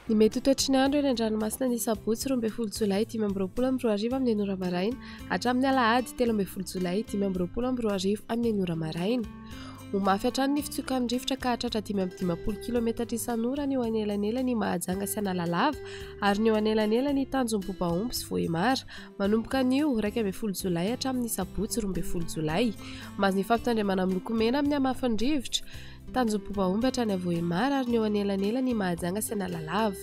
Ny mety ho toetry ny andro eny an-dranomasina ny sabotsy 12 jolay 2025 amin'ny enina ora maraina hatramin'ny alahady 13 jolay 2025 amin'ny enina ora maraina. Ho mafy hatrany ny fitsokan'ny rivotra ka hahatratra 55 kilometatra isan'ora ny eo anelanelan'i Mahajanga sy Analalava ary ny eo anelanelan'i Tanjombobaomby sy Vohemar manomboka anio 11 jolay hatramin'ny sabotsy 12 jolay. Mahazo ny fampitandremana miloko mena amin'ny hamafin'ny rivotra Tanjombobaomby hatrany Vohemar ary ny eo anelanelan'i Mahajanga sy Analalava.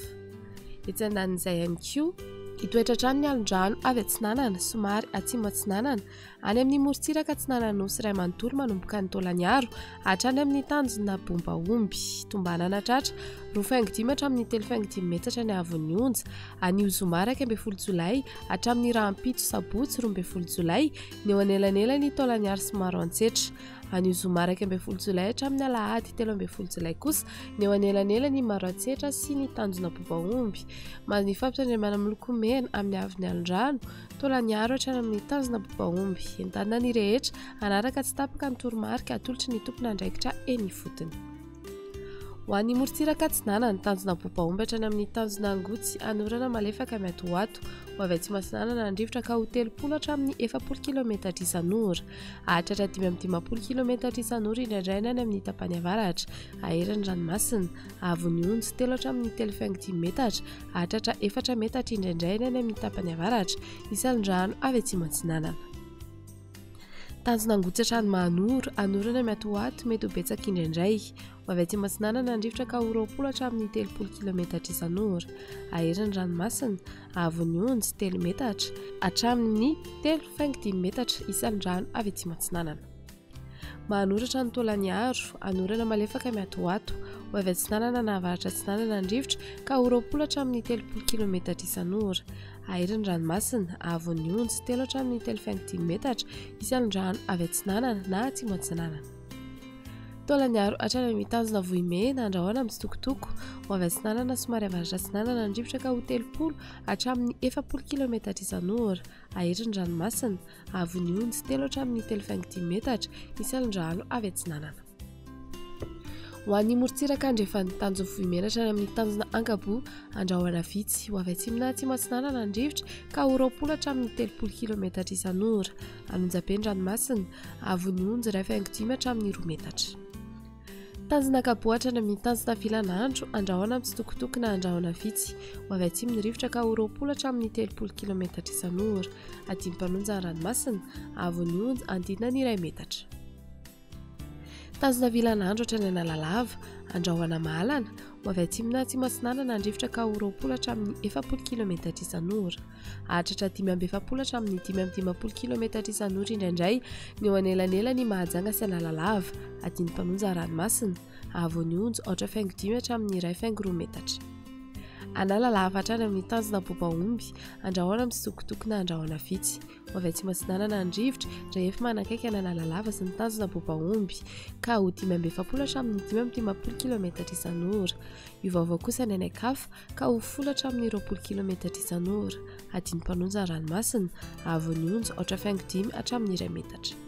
Etsy andanin'izay ihany koa, hitoetra hatrany ny alon-drano avy atsinanana, somary atsimo atsinanana, any amin'ny morontsiraka atsinanan'ny Nosy iray manontolo manomboka any Taolagnaro hatrany amin'ny tanjona Bombaomby. Tombanana hatratra 2,5 hatramin'ny 3,5 metatra ny haavon'ny onja, anio zoma 11 jolay hatramin'ny rahampitso sabotsy 12 jolay, ny eo anelanelan'i Taolagnaro sy Maroantsetra. Anio zoma 11 jolay hatramin'ny alahady 13 jolay kosa ny eo anelanelan'i Maroantsetra sy ny tanjona Bobaomby. Mahazo ny fampitandremana miloko mena amin'ny haavon'ny alon-drano, Taolagnaro hatrany amin'ny tanjona Bobaomby. Entanina ny rehetra hanaraka tsy tapaka ny toromarika atolotry ny tompon'andraikitra eny ifotony. Ho an'ny morontsiraka atsinanana, tanjona Bobaomby hatrany amin'ny tanjona Angotsy, hanorana malefaka miatoato. Ho avy atsimo atsinanana ny rivotra ka ho 30 hatramin'ny 40 kilometatra isan'ora. Hahatratra 55 kilometatra isan'ora indraindray ny any amin'ny tapany avaratra. Hahery ny ranomasina. Haavon'ny onja, 3 hatramin'ny 3,5 metatra. Hahatratra 4 metatra indraindray ny any amin'ny tapany avaratra. Hisy alon-drano avy atsimo atsinanana. Tanjona Angotsy hatrany Mahanoro, hanorana miatoato, mety ho betsaka indraindray. Ho avy atsimo atsinanana ny rivotra ka ho 20 hatramin'ny 30 kilometatra isan'ora. Hahery ny ranomasina, haavon'ny onja, 3 metatra hatramin'ny 3,5 metatra isan'ny rano avy atsimo atsinanana. Mahanoro hatrany Taolagnaro, hanorana malefaka miatoato. Ho avy atsinanana na avaratra atsinanana ny rivotra ka ho 20 hatramin'ny 30 kilometatra isan'ora. Hahery ny ranomasina, haavon'ny onja, 3 hatramin'ny 3,5 metatra, hisy alon-drano avy atsinanana na atsimo atsinanana. Taolagnaro hatrany amin'ny tanjona Vohimena, andrahoana mitsitokotoko. Ho avy atsinanana somary avaratra atsinanana ny rivotra ka ho 30 hatramin'ny 40 kilometatra isan'ora. Hahery ny ranomasina, haavon'ny onja, 3 hatramin'ny 3,5 metatra, hisy alon-drano avy atsinanana. Ho an'ny morontsiraka andrefan'ny tanjon'ny Vohimena hatrany amin'ny tanjona Ankaboa, andrahona vitsy. Ho avy atsimo na atsimo atsinanana ny rivotra ka ho 20 hatramin'ny 30 kilometatra isan'ora. An'Onjabe ny ranomasina, haavon'ny onja 1,5 hatramin'ny 2 metatra. Tanjona Ankaboa hatrany amin'ny tanjona Vilanandro, andrahona mitsitokotoko na andrahona vitsy. Ho avy atsimo ny rivotra ka ho 20 hatramin'ny 30 kilometatra isan'ora. Adim-panonja ny ranomasina, haavon'ny onja andinany 1 metatra. Tanjona Vilanandro hatrany Analalava, Andrahona Mahalana, ho avy atsimo na atsimo atsinanana ny rivotra ka ho 20 hatramin'ny 40 kilometatra isan'ora. Hahatratra 45 hatramin'ny 55 kilometatra isan'ora indraindray ny eo anelanelan'i Mahajanga sy Analalava, Adinimpanonja ranomasina, haavon'ny onja 4,5 hatramin'ny 1,2 metatra. Analalava hatrany amin'ny tanjona Bobaomby, Andrahona misokotoko na Andrahona vitsy. Ho avy atsimo atsinanana ny rivotra rehefa manakaiky an'Analalava sy ny tanjona Bobaomby ka ho 45 hatramin'ny 55 kilometatra isan'ora. Hiovaova kosa ny any an-kafa ka ho 10 hatramin'ny 20 kilometatra isan'ora. Adin'ny mpanonja ny ranomasina, haavon'ny onja 4,5 hatramin'ny 1 metatra.